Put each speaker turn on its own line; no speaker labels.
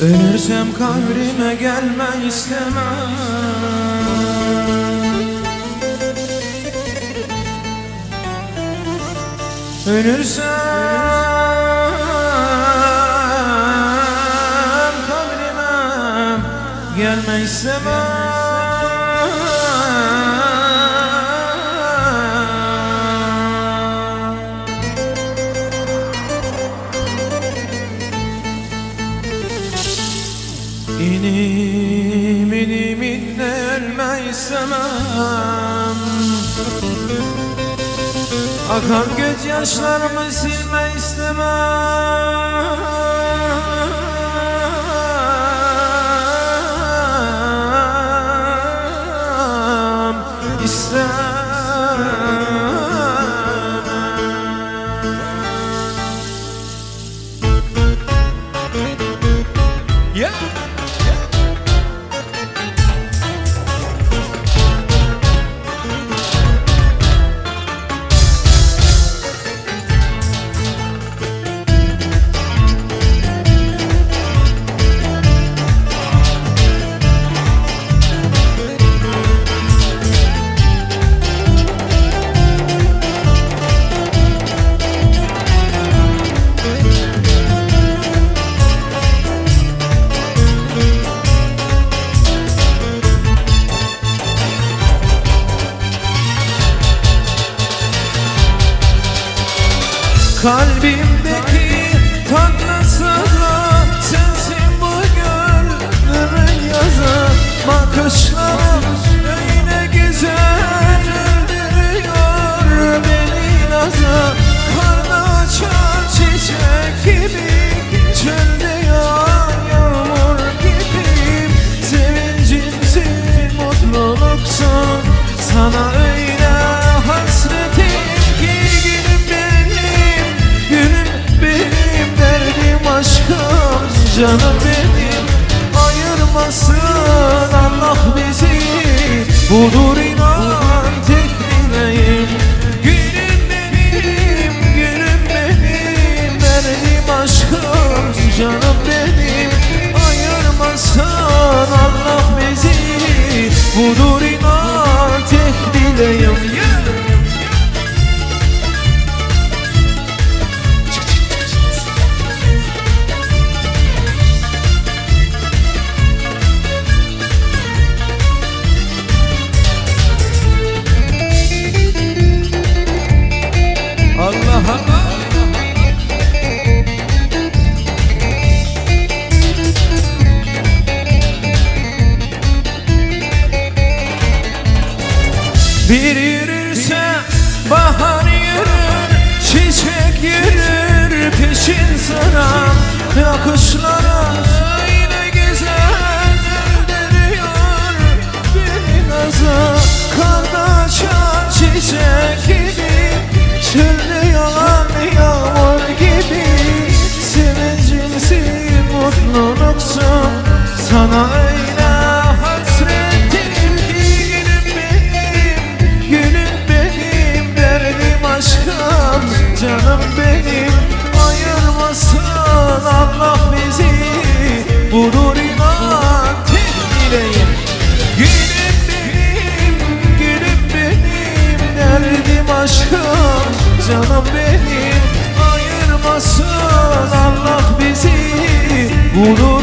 Ölürsem kabrime gelme istemem. Ölürsem kabrime gelme istemem. İnim inim inne ölme istemem. Akan gözyaşlarımı silme istemem. İstemem. Yeah. Kalbimdeki tatlı sızı sensin bu gönlümün yazı. Bakışlarım öyle güzel öldürüyor beni nazı. Karda açan çiçek gibi, çölde yağan yağmur gibi. Sevincimsin, mutluluksun, sana öyle hasretim ki. Aşkım, canım benim, ayırmasın Allah bizi. Budur inan tek dileğim. Gülüm benim, gülüm benim, derdim aşkım, canım benim, ayırmasın Allah bizi. Budur inan tek dileğim. Yeah. Bir yürürse bahar yürür, çiçek yürür peşin sıra. Yakışlara öyle güzel öldürüyor beni naza. Karda açan çiçek gibi, çölde yağan yağmur gibi. Sevincimsin, mutluluksun, sana öyle hasretim ki. Gülüm benim, derdim aşkım, canım benim, ayırmasın Allah bizi. Budur inan tek dileğim. Gülüm benim, gülüm benim, derdim aşkım, canım benim, ayırmasın Allah bizi. Budur